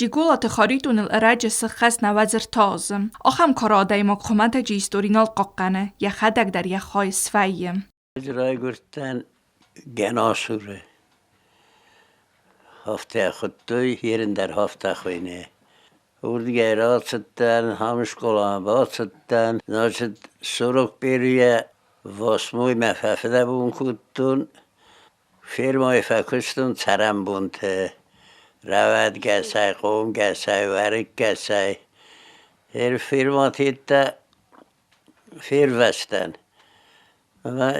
Джиголаты Харитоныл ӕрӕджы сыххӕст 93 азы. Ахӕм кары адӕймаг хуымӕтӕджы истори нал хъахъхъӕны, йӕхӕдӕг дӕр йӕ хай свӕййы. Ӕз райгуырдтӕн Гӕнасуры. Афтӕ хуыдтой, ерын дӕр афтӕ хуыйны. Уырдыгӕй рацыдтӕн, ам скъоламӕ бацыдтӕн. Значит, 41-йӕ восьмоймӕ фӕфыдӕбон кодтон. Фермӕйы фӕкуыстон цӕрӕнбонты рӕуӕдгӕсӕй, хъомгӕсӕй, уӕрыккӕсӕй. Фермӕты фервӕзтӕн. Ӕмӕ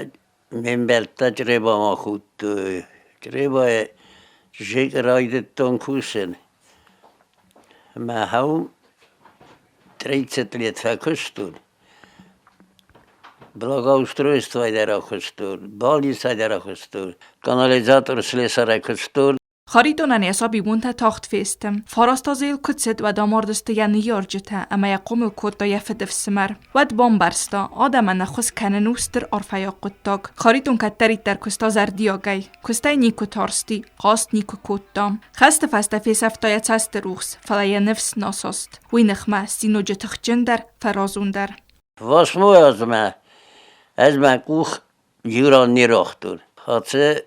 ме мбӕлттӕ Чъребамӕ худтой. Чъребайы зекъ райдыдтон кусын. Ӕмӕ ахӕм 30 лет фӕкуыстон. Благоустройствойы дӕр акуыстон, больницӕйы дӕр акуыстон, канализатор слесарӕй куыстон. Харитонӕн йӕ сабибонтӕ тагъд фесты. Фараст азы йыл куы цыд, уӕд амардысты йӕ ныййарджытӕ ӕмӕ йӕ хъомыл кодта йӕ фыдыфсымӕр. Уӕд бамбӕрста, адӕмӕн ӕххуыс кӕнын у стыр арфӕйаг хъуыддаг. Харитон кӕддӕриддӕр куыста зӕрдиагӕй. Куыстӕй никуы тарсти, хъаст никуы кодта. Хӕсты фӕстӕ фесӕфта йӕ цӕсты рухс, фӕлӕ йӕ ныфс нӕ саст. Уый ныхмӕ сси ноджы тыхджындӕр, фӕразондӕр. Восьмой азмӕ ӕз мӕ къух иу ран не руагътон. Хӕцы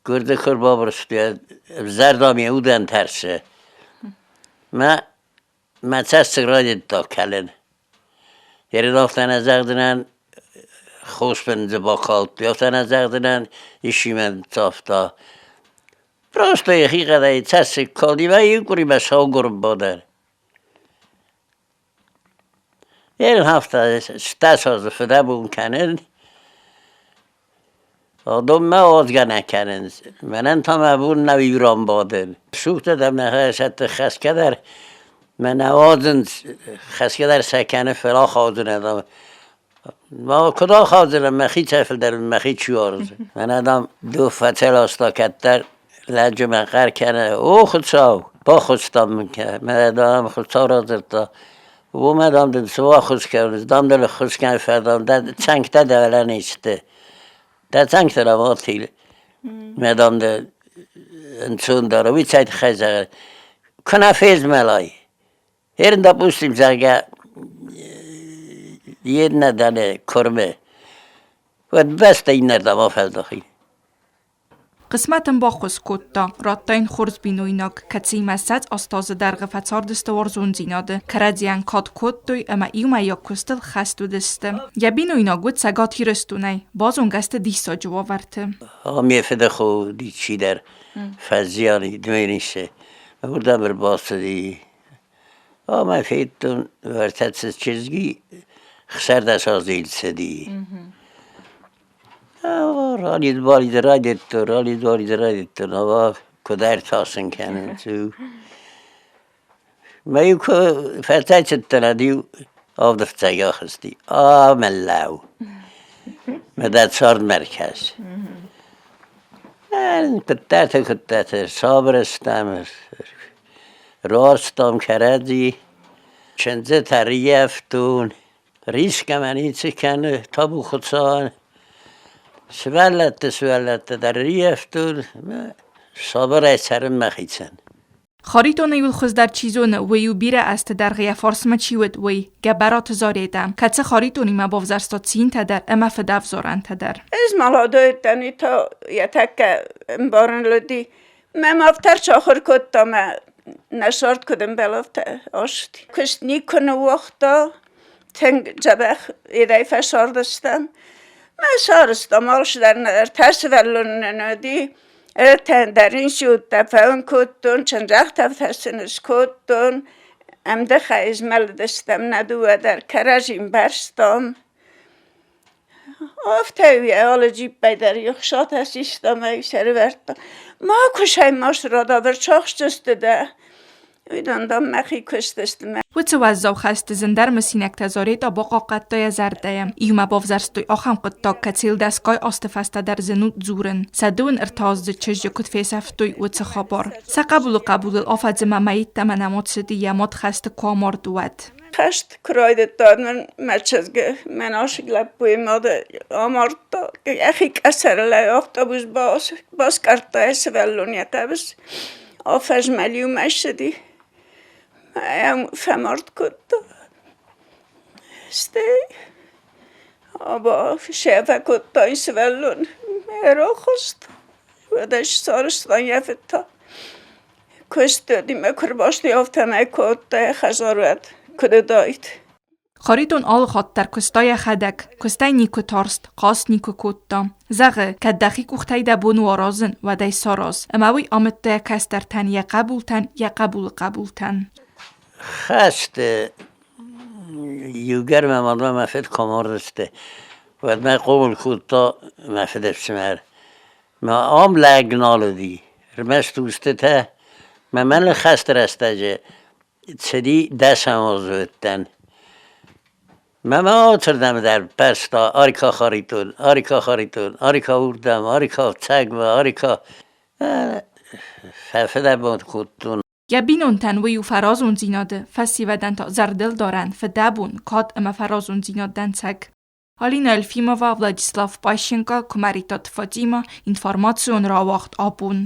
гуырды куы рбабырстой, зӕрдӕ ме удӕн тӕрсы. Мӕ мӕ цӕссыг райдыдта кӕлын. Ерын нӕ зӕгъдзынӕн, хос мын дзы бакалдтой, афтӕ нӕ зӕгъдзынӕн, исчи мӕ ныццавта. Просто йӕхигъӕдӕй цӕссыг калди мӕ иу къуыримӕ саугуырм бадӕн. Ерын афтӕ стӕс азы фыдӕбон кӕнын, Адонмӕ уадзгӕ нӕ кӕнынц. Мӕнӕн та мӕ бон нӕу ирон бадын. Сугтӕ дӕр мӕ сӕтты хӕсгӕ дӕр мӕ нӕ уадзынц, хӕсгӕ дӕр сӕ кӕны, фӕлӕ ахаудзынӕ, дам. Ма куыд ахаудзынӕ, мӕхицӕй фылдӕр мӕхи чи уарзы. Мӕнӕ, дам, ду фӕцӕйласта кӕддӕр лӕджы мӕ хъӕр кӕны: «О, Хуыцау, баххуыс, дам, мын кӕ!» Мӕнӕ, дам, Хуыцау радзырдта: «Уымӕ, дам, дын цы баххуыс кӕныс, дам, дын ӕххуыс кӕн, фӕлӕ, дам, дӕ цӕнгтӕ дӕлӕ не сты. Дӕ цӕнгтӕ раватил, мӕ, дам, дӕ ӕнцондӕр, уый цӕй тыххӕй зӕгъы, куы нӕ фезмӕлай, Ерын, допустим, зӕгъгӕ, йе дӕле куырмы, уӕд бӕстӕ иннӕрдӕм афӕлдӕхи. Хъысмӕт ын баххуыс кодта, радта йын хорз бинойнаг, кӕцыимӕ 28 азы дӕргъы фӕцардысты уарзондзинады, кӕрӕдзийӕн кад кодтой ӕмӕ иумӕйаг куыстыл хӕст уыдысты. Йӕ бинойнаг уыд Цӕгат Ирыстонӕй, базонгӕ сты диссаджы уавӕрты. Ме фыдыхо чидӕр фӕзиан Дменисы, уырдӕм ӕрбацыди. Ӕмӕ федтон уӕртӕ чызги 16 азы цыди. Ралидз-балидз райдыдтон, ралидз-балидз райдыдтон, ӕмӕ куыд ӕртасын кӕнынц. Мӕ-иу куы фӕцӕйцыдтӕн, ӕд-иу авды фыццаг ахызти. А, мӕллӕу! Мӕ дӕ цардмӕ ркӕс. Куыддӕрты, куыддӕрты сабыр стӕм, ростом кӕрӕдзи, чындзытӕ рыййӕфтон. Рисгӕ мӕ ницы кӕны, табу Хуыцауӕн. Сывӕллӕтты сывӕллӕттӕ дӕр ӕрыййӕфтон, сабырӕй цӕрын мӕхицӕн. Харитоны иуыл хуыздӕр чи зоны, уый у бирӕ азты дӕргъы йӕ фарсмӕ чи уыд, уый, Гӕбӕраты Заретӕ, кӕцы Харитонимӕ бавзӕрста цинтӕ дӕр ӕмӕ фыдӕвзарӕнтӕ дӕр. Ӕз молодой дӕн, то йӕ тӕккӕ ӕмбарын лыди. Мӕ мафтӕр сахуыр кодта мӕ нӕ сӕрд куыд ӕмбӕлы, афтӕ аст. Куыст никуы ныууагъта, тынг дзӕбӕх ирӕй фӕцардыстӕм. Мӕ сарӕзтам алцыдӕр ӕртӕ сывӕллоны нын уыди. Ӕртӕ дӕр институттӕ фӕуын кодтон, чындзӕхсӕвтӕ сын скодтон. Ӕмдыхӕй змӕлыдыстӕм нӕ дыууӕ дӕр, кӕрӕдзи мбӕрстам. Афтӕ алы джиппӕй дӕр ӕхсатӕ систа мӕ сӕрывӕрдта. Ма куысай ма срадавӕр сахсдзысты дӕ. Уыдон, дам, мӕхи куыстысты. Уыцы уӕззау хӕсты зындӕр мысинӕгтӕ Заретӕ бахъахъхъӕдта йӕ зӕрдӕйӕ. Иумӕ бавзӕрстой ахӕм хъуыддаг, кӕцыйыл дӕсгай азты фӕстӕ дӕр зын у дзурын. Сӕ дыууын ӕртӕаздзыд чызджы куыд фесӕфтой, уыцы хабар. Сӕ хъӕбулы хъӕбулыл афӕдзы мӕ мӕйттӕ нӕмот цыди, йӕ мад хӕсты куы амард, уӕд. Хӕст куы райдыдта, мӕн мӕ чызг мӕ асыг лӕппуйы мады амардта. Йӕхи къӕсӕрыл ӕй автобус баскъӕрдта йӕ сывӕллон йӕ хъӕбыс. Афӕзмӕл иумӕ ссыди. Мӕ фӕмард кодта. Стӕй аба сӕ фӕкодта сывӕллон. Мӕ рахаста. Уӕд ӕз сарӕзтон йӕ фыд та. Куыстадимӕ куы рбастой, афтӕмӕй кодта йӕ хӕдзарвӕд, куыд уыдаид. Харитон алы хатт дӕр куыста йӕхӕдӕг, куыстӕй никуы тарст, хъаст никуы кодта. Зӕгъы, кӕд дӕхи къухтӕй дӕ бон у аразын, уӕд ӕй сараз. Ӕмӕ уый амыдта йӕ кӕстӕртӕн, йӕ хъӕбултӕн, йӕ хъӕбулы хъӕбултӕн. Хӕсты иугӕр мӕ мадмӕ мӕ фыд куы амардысты, уӕд мӕ хъомыл кодта мӕ фыдыфсымӕр. Мӕ ам лӕг нал уыди, ӕрмӕст устытӕ. Мӕ мӕны хӕсты рӕстӕджы цыди дӕсӕм азы уыдтӕн. Мӕ ма ацырдӕм дӕр пӕрста Арика Харитон, Арика Харитон, Арика уырдӕм, Арика цӕгмӕ, Арика. Фӕфыдӕбон кодтон. Йӕ бинонтӕн уый у фӕразондзинады, фӕсивӕдӕн та зӕрдылдарӕн, фыдӕбон, кад ӕмӕ фӕразондзинад дӕнцӕг. Алина Елфимова, Владислав Пащенко, Куымӕридтаты Фатимӕ, информацион рауагъд абон.